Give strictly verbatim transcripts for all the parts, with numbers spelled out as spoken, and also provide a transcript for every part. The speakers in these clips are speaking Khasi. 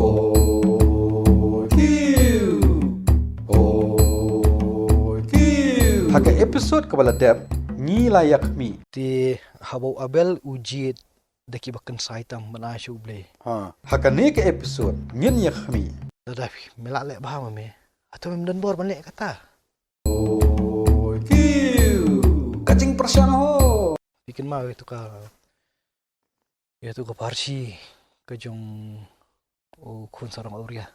Ha ka episode kaba la dep, ngi la ïakhmih. Te haba u Abel u jied da kiba kynsai tam ban ai sha U Blei. Ha. Ha kane ka episode ngin ïakhmih. Lada phi, me la leh bha ma me. Hato mem don bor ban leh kata? Ka jingpyrshang ho. Phi kynmaw ïa tu ka, ïa tu ka parsi ka jong u khun sarong awria.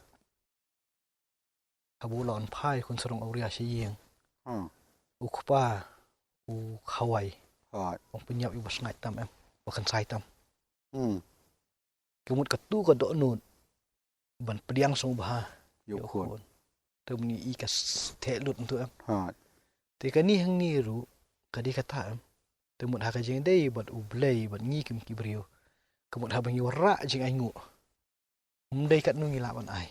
Haba u la wan phai khun sarong awria sha ïing. Hmm. U kpa u khawai. Right. Ong pynïap ïa u ba sngaid tam em, ba kynsai tam. Hmm. Ka mut katu ka dohnud ban pdiang sngewbha ïa u khun. Te mynne i ka s-, theh lut ntu em. Right. Te kane hangne ruh ka dei kata em. Te mut ha ka jingdei bad U Blei bad ngi kum ki briew. Ka mut haba ngi wanrah jingainguh, ym dei katno ngi lah ban ai.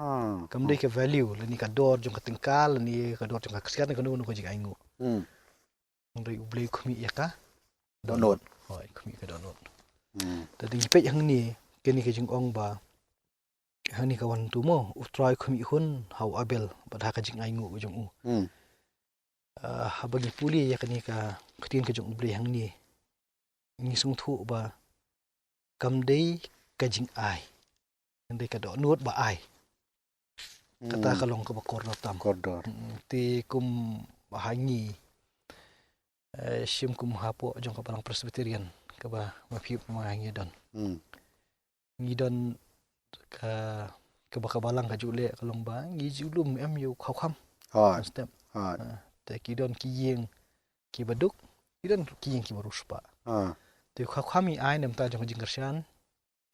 Ha. Kam dei ka value lane ka dor jong ka tyngka lane ka dor jong ka ksiar ne kano kano ka jingainguh. Hmm. Hynrei U Blei u khmih ïa ka dohnud. Hooid, u khmih ïa ka dohnud. Hmm. Te dang peit hangne, kane ka jingong ba hangne ka wan tu mo, U Trai u khmih hun ha u Abel bad ha ka jingainguh ka jong u. Hmm. Ah, haba ngi pule ïa kane ka ktien ka jong U Blei hangne, ngi sngewthuh ba kam dei ka jingai, kam dei ka dohnud ba ai. Kata ka long kaba kordor tam. Kordor. Mm, te kum ha ngi, eh, shim kum hapoh jong ka balang Presbyterian kaba ma phi ma nga ngi don. Hmm. Ngi don ka, kaba ka balang ka ju leh ka long ba ngi ju lum em ïa u khawkham. Hooid. Mynstep. Hooid. Ah, te ki don ki ïing kiba duk, ki don ki ïing kiba riewspah. Ah. Te u khawkham i ai na bynta jong ka jingkyrshan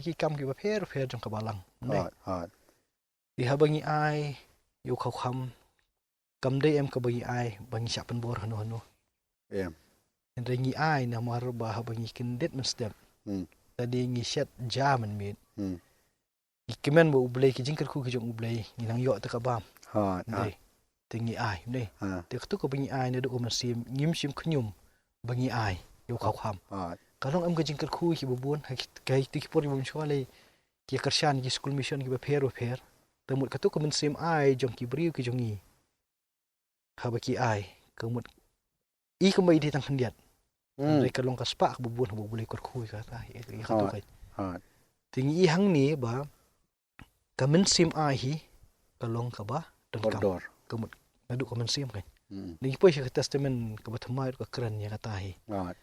ki kam kiba pher pher jong ka balang. Hooid, hooid. Te haba ngi ai ïa u khawkham, kam dei em kaba ngi ai ba ngi shah pynbor hano hano. Em. Hynrei ngi ai namar ba haba ngi kyndit mynstep, hmm, lada ngi shet ja mynmiet, hmm, ngi kmen ba U Blei, ki jingkyrkhu ki jong U Blei ngi nang ïoh te ka bam. Hooid, hooid. Te ngi ai, ne. Ha. Te katu kaba ngi ai naduh ka mynsiem, ngim shym khñium ba ngi ai ïa u khawkham. Hooid. Ka long em ka jingkyrkhu kiba bun ha ki, ha kito ki por kiba mynshuwa lei ki kyrshan ki school mission kiba pher ba pher. Te mut katu ka mynsiem ai jong ki briew ki jong ngi, haba ki ai, ka mut i kumba i dei tang khyndiat. Hmm. Hynrei ka long ka spah kaba bun haba U Blei u kyrkhu ïa kata, ïa, ïa katu. Hooid. Te ngi i hangne ba ka mynsiem ai hi ka long kaba donkam. Kordor. Ka mut naduh ka mynsiem kan. Hmm. Ngi poi sha ka Testament kaba thymmai ruh ka kren ïa kata hi. Hooid.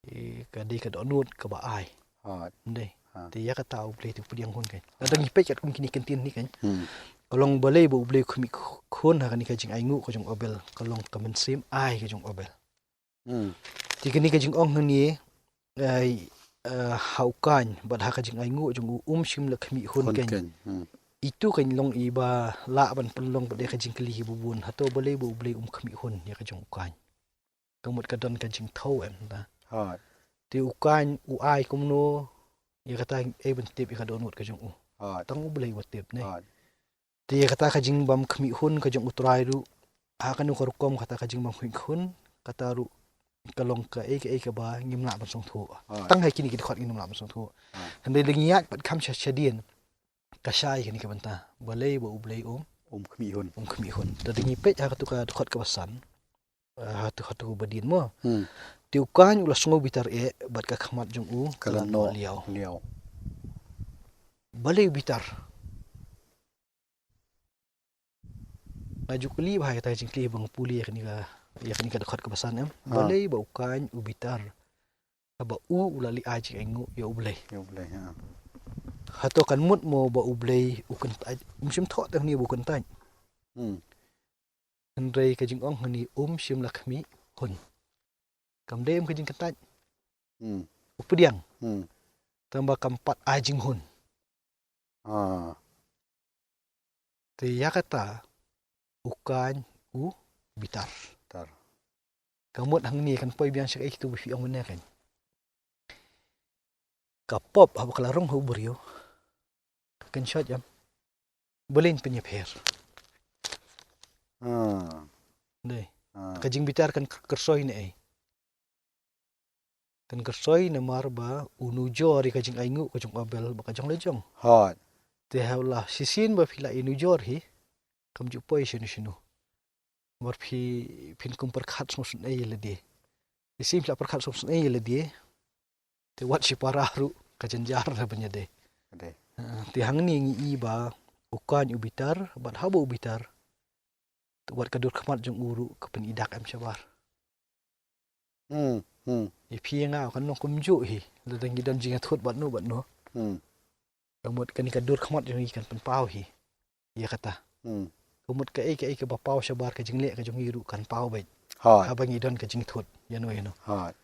Eh, ka dei ka dohnud kaba ai. Hooid. Ym dei. Ha. Te ïa kata U Blei te u pdiang khun kan. Lada ngi peit katkum kine ki kyntien ne kan. Hmm. Ka long balei ba U Blei u khmih khun ha kane ka jingainguh ka jong u Abel, ka long ka mynsiem ai ka jong u Abel. Hmm. Te kane ka jingong hangne, eh, eh, ha u Kain bad ha ka jingainguh jong u, um shym la khmih hun kan. Hmm. Itu kan long i ba lah ban pynlong pat ïa ka jingkylli hi ba bun, hato balei ba U Blei um khmih hun ïa ka jong u Kain. Ka mut ka don ka jingthew em ta. Hooid. Te u Kain u ai kumno ïa kata, ai ban tip ïa ka dohnud ka jong u. Hooid. Tang U Blei u tip ne. Hooid. Te ïa kata ka jingbym khmih hun ka jong U Trai ruh, ha kano ka rukom kata ka jingbym khmih hun, kata ruh ka long kaei kaei kaba ngim lah ban sngewthuh. Hooid. Tang ha kine ki dkhot ngim lah ban sngewthuh. Hooid. Hynrei lada ngi ïaid pat kham sha shadien, ka shai kane ka bynta. Balei ba U Blei um, um khmih hun. Um khmih hun. Te lada ngi peit ha katu ka dkhot kaba san. Eh, ha tu, ha tu ba dien mo. Hmm. Te u Kain u la sngew bitar eh bad ka khmat jong u ka la noh liaw. Liaw. Balei u bitar? Nga ju kylli bha ïa kata ka jingkylli ba nga pule ïa kane ka, ïa kane ka dkhot kaba san em. Ah. Balei ba u Kain u bitar? Haba u u la leh ai jingainguh ïa U Blei. Ïa U Blei, ha. Hato kan mut mo ba U Blei u kyntait? Um shym thoh te hangne ba u kyntait. Hmm. Hynrei ka jingong hangne um shym la khmih hun. Kam dei em ka jingkyntait. Hmm. U pdiang. Hmm. Tangba kam pat ai jinghun. Ah. Te ïa kata u Kain u bitar. Bitar. Ka mut hangne kan poi biang sha kaei katu ba phi ong mynne kan. Ka pop haba ka la rung ha u briew, ka kynshoi em. Balei pynïapher? Ah. Dei. Ah. Ka jingbitar kan kyrsoi ne ei? Kan kyrsoi namar ba u nujor ïa ka jingainguh ka jong u Abel bad ka jong la jong. Hooid. Te ha u la shisien ba phi la ïanujor hi, kam ju poi shano shano. Namar phi, phin kum pyrkhat sngewsynei ïa lade. Shisien phi la pyrkhat sngewsynei ïa lade. Te wat shipara ruh ka jynjar la ban ïadei. Ade. Ha, te hangne ngi i ba u Kaiñ u bitar, bad haba u bitar, te wat ka dur khmat jong u ruh ka pynïaid em shabar. Hmm, hmm. Ïa phi ïa nga kan long kumjuh hi. Lada ngi don jingïathut bad no bad no. Hmm. Ka mut kane ka dur khmat jong ngi kan pynpaw hi. Ïa kata. Hmm. Ka mut kaei kaei kaba paw shabar ka jingleh ka jong ngi ruh kan paw beit. Hooid. Haba ngi don ka jingthut ïano ïano. Hooid.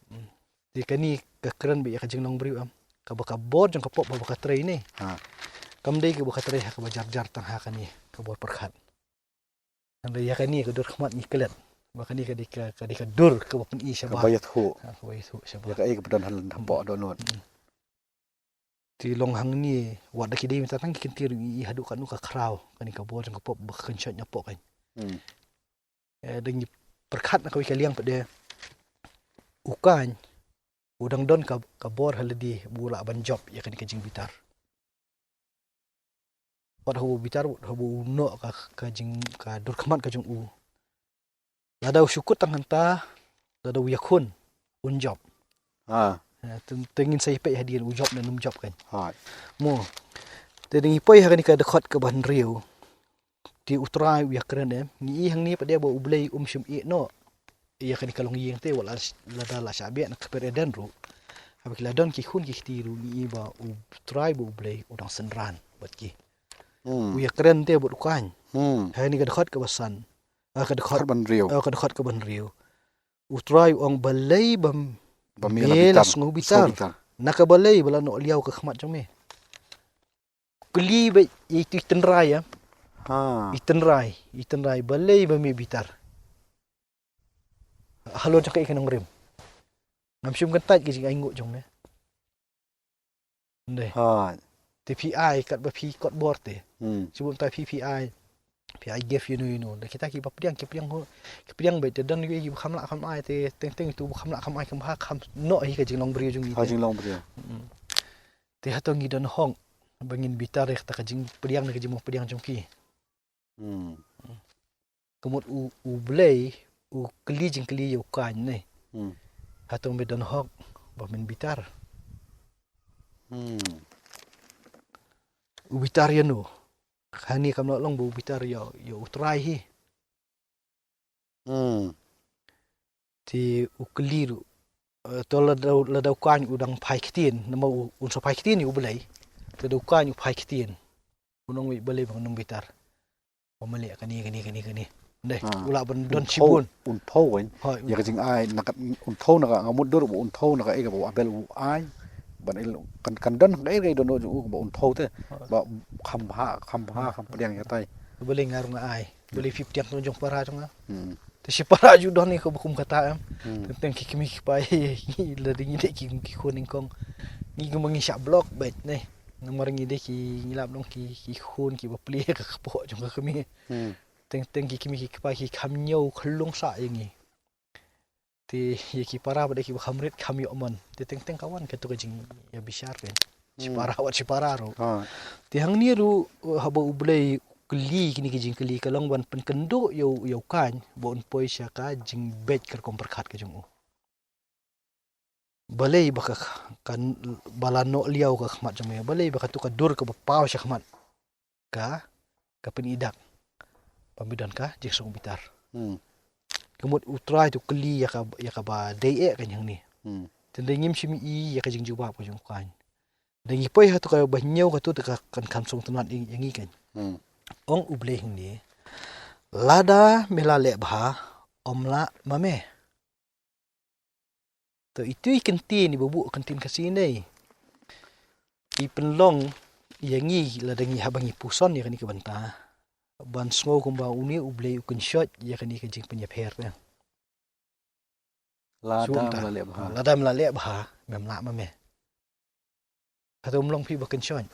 Hmm. Te kane ka kren beit ïa ka jinglong briew em. Kaba ka bor jong ka pop haba ka trei ne. Ha. Kam dei kaba ka trei ha kaba jar jar tang ha kane ka bor pyrkhat. Hynrei ïa kane ka dur khmat ngi klet. Ba kane ka dei ka, ka dei ka dur kaba pyni shabar. Kaba ïathuh. Ha, kaba ïathuh shabar. Ïa kaei kaba don ha, hapoh dohnud. Hmm. Te long hangne wat da ki dei mynta tang ki kyntien ruh ngi i haduh katno ka khraw. Kane ka bor jong ka pop ba ka kynshoi napoh kan. Hmm. Eh, da ngi pyrkhat na kawei ka liang pat de u Kaiñ u dang don ka, ka bor ha lade ba u lah ban jop ïa kane ka jingbitar. Wat haba u bitar, wat haba u noh ka, ka jing, ka dur khmat ka jong u. Lada u shu kut tang hangta, lada u ïakhun, un jop. Ha. Eh, te, te ngin sa ïa peit hadien u jop ne um jop kan. Ha. Mo. Te da ngi poi ha kane ka dkhot kaba hynriew. Te u Trai u ïakren em, ngi i hangne pat de ba U Blei um shym ïeh noh ïa kane ka longïing te, wat la, lada la shah beh na ka kper Eden ruh. Haba ki la don ki khun ki kti ruh ngi i ba u Trai ba U Blei u dang synran bad ki. Hmm. U ïakren te bad u Kaiñ. Hmm. Ha kane ka dkhot kaba san. Ah, ka dkhot, dkhot ba hynriew. Ah, ka dkhot kaba hynriew. U Trai u ong balei ba m-, ba me la bitar, la sngewbitar. Sngewbitar. Na ka balei ba la noh liaw ka khmat jong me. Kylli beit ïa itu i tynrai ïa. Ha. I tynrai, i tynrai balei ba me bitar. Halor jong kaei ka nongrim. Ngam shym kyntait ka jingainguh jong me. Ndei. Ha. Te phi ai katba phi kot bor te. Hmm. Shu bun ta phi phi ai. Phi ai gift ïano ïano. Da kita kiba pdiang, ki pdiang ho. Ki pdiang beit te don ïa kiba kham lah kham ai te teng teng itu ba kham lah kham ai kham ha kham noh hi ka jinglong briew jong ngi. Ha te. Jinglong briew. Hmm. Te hato ngi don hok ba ngin bitar ïa kata ka jingpdiang ne ka jingmong pdiang jong ki. Hmm. Ka mut u, U Blei u kylli jingkylli ïa u Kaiñ ne. Hmm. Hato me don hok ba men bitar. Hmm. U bitar ïano. Hangne kam lah long ba u bitar ïa, ïa U Trai hi. Hmm. Te u kylli ruh. Eh, to lada, lada u Kaiñ u dang phai ktien, namar u, un sa phai ktien ïa U Blei. Te lada u Kaiñ u phai ktien. Un ong beit balei ba ngan ym bitar. Ba me leh kane, kane, kane, kane. Ndei, ha. U lah ban don shibun. Un thew, un thew kan. Hooid. Ïa ka jingai, na ka, un thew na ka, nga mut dur ba un thew na kaei kaba u Abel u ai. Ban ïa kan, kan don kaei kaei don jong u ba un thew te. Hooid. Ba kham bha, kham bha, kham pdiang ïa tai. Balei nga ruh nga ai. Balei phi pdiang jong para jong nga. Hmm. Te shipara ju don ïa kaba kum kata em. Hmm. Teng teng ki kmie ki kpa lada ngi dei ki, ki khun nyngkong. Ngi kumba ngi shah block beit ne. Namar ngi dei ki, ngi lap long ki, ki khun kiba plie ka kpoh jong ka kmie. Hmm. Teng teng ki kmie ki kpa ki kham ñiew khyllung sah ïa ngi. Te ïa ki para ba dei kiba kham rit kham ïoh mon. Te teng teng ka wan katu ka jingïabishar kan. Hmm. Shipara wat shipara ruh. Ha. Te hangne ruh, uh, haba U Blei u kylli kine ki jingkylli ka long ban pynkynduh ïa u, ïa u Kaiñ ba un poi sha ka jingbeit ka rukom pyrkhat ka jong u. Balei ba ka, ka, ba la noh liaw ka khmat jong me. Balei ba katu ka dur kaba paw sha khmat ka, ka pynïaid ba me don ka jingsngewbitar. Hmm. Ka mut U Trai te u kylli ïa ka, ïa kaba dei eh ka hangne. Hmm. Te ngim shym i ïa ka jingjubab ka jong u Kaiñ. Da ngi poi ha katu kaba hynñiew katu te ka kan kham sngewtynnat ïa ngi kan. Hmm. Ong U Blei hangne. Lada me la leh bha, ym lah ma me. To itu i kyntien iba buh kyntien Khasi ne i pynlong ïa ngi lada ngi haba ngi puson ïa kane ka bynta. Ban sngew kumba une U Blei u kynshoit ïa kane ka jingpynïapher te. Lada me la leh bha. Lada me la leh bha, mem lah ma me. Hato ym long phi ba kynshoit.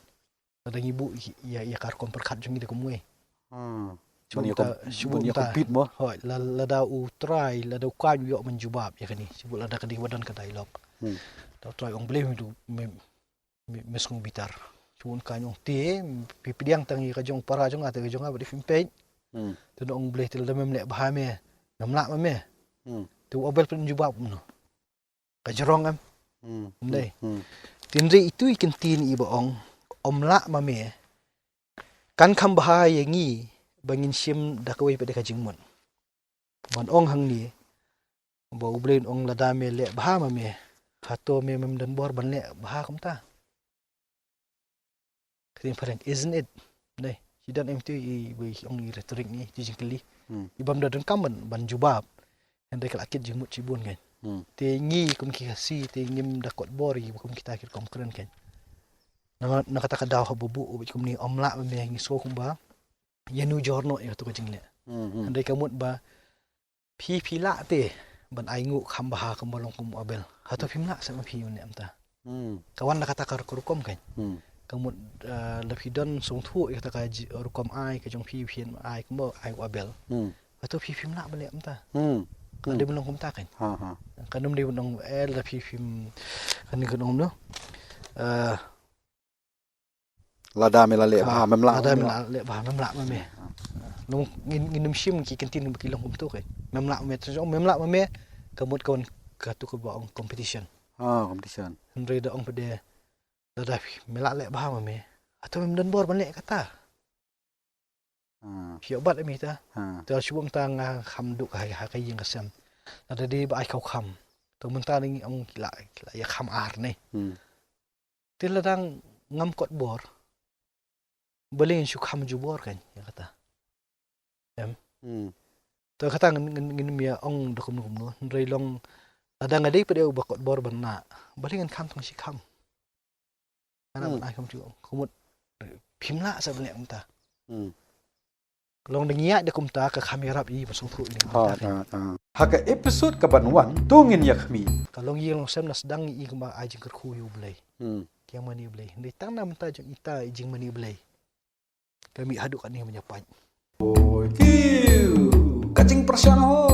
Lada ngi buh ïa, ïa ka rukom pyrkhat jong ngi da kumwei. Hmm. Shu bun ïa ta, kum, shu bun bun ïa ta. Compete mo. Hooid, la, lada U Trai, lada u Kaiñ u ïoh ban jubab ïa kane. Shu bun lada ka dei ba don ka dialogue. Hmm. Da U Trai ong balei me, me, me, me sngewbitar. Shu un ka nyong te, phi pdiang tang ïa ka jong para jong nga te ka jong nga ba dei phim peit. Hmm. Te nong Blei te lada mem leh bha me, mem lah ma me. Hmm. Te u Abel pynjubab kumno. Ka jrong em. Hmm. Ndei. Hmm. Tynrai itu i ktien i ba ong, ym lah ma me. Kan kham bha ïa ngi ba ngin shim da kawei pat de ka jingmut. Ban ong hangne ba U Blei un ong lada me leh bha ma me, hato me mem don bor ban leh bha kumta? Ka ktien phareng, isn't it? Ndei, shi don em tu i ba ong i rhetoric ne, tu jingkylli. Hmm. I bym da donkam ban, ban jubab. Hynrei ka la kit jingmut shibun kan. Hmm. Te ngi kum ki Khasi te ngim da kot bor ïa kum kita ki rukom kren kan. Na, na kata ka daw haba buh u bit kumne, ym lah ma me, ngi sngew kumba ïanujor noh ïa katu ka jingleh. Hmm, hmm. Hynrei ka mut ba phi phi lah te ban ai nguh kham bha kumba long kum u Abel. Hato phim lah sa ma phi un leh kumta? Hmm. Ka wan na kata ka rukom kan. Hmm. Ka mut, eh, la phi don sngewthuh ïa kata ka ji-, rukom ai ka jong phi, phin ai kumba ai u Abel. Hmm. Hato phi phim lah ban leh kumta? Hmm. Ka dei ban long kumta kan. Ha, ha. Kan ym dei ban ong, eh, la phi phim, kan ong kumno. Eh, lada me la leh bha, mem lah, lada me la leh bha, mem lah ma me. Ha. Long ngin, ngin ym shim ki ktien ba ki long kumto kan. Mem lah ma me, te ong mem lah ma me, ka mut ka wan katu kaba ong competition. Ha, competition. Hynrei da ong pat de, lada phi, me la leh bha ma me, hato mem don bor ban leh kata? Ha. Phi ïoh bat em ita. Ha. Te shu bun ta nga kham duk ha, ha ka ïing ka sem. Lada dei ba ai kham kham. Te mynta ngi ong ki la, ki la ïa kham ar ne. Hmm. Te lada ngam kot bor, balei ngin shu kham jubor kan ïa kata. Em. Hmm. Te kata ngin, ngin, ngin ym ïa ong da kumno kumno. Hynrei long lada nga dei pat de uba kot bor ban lah, balei ngan kham tang shi kham. Ka na, hmm, ban ai kham shu ong. Ka mut phim lah sa ban leh kumta. Hmm. Long da ngi ïaid da kumta ka kham ïarap ïa i ba sngewthuh ïa i kumta. Ha, ha, ha. Ha ka episode kaban wan to ngin ïakhmih. Ka long ïing long sem na sdang ïa i kumba ai jingkyrkhu ïa U Blei. Hmm. Ki ïa mane U Blei. Hynrei tang na bynta jong ita i jingmane U Blei, ka mih haduh katne ban ïa pait. Ka jingpyrshang ho.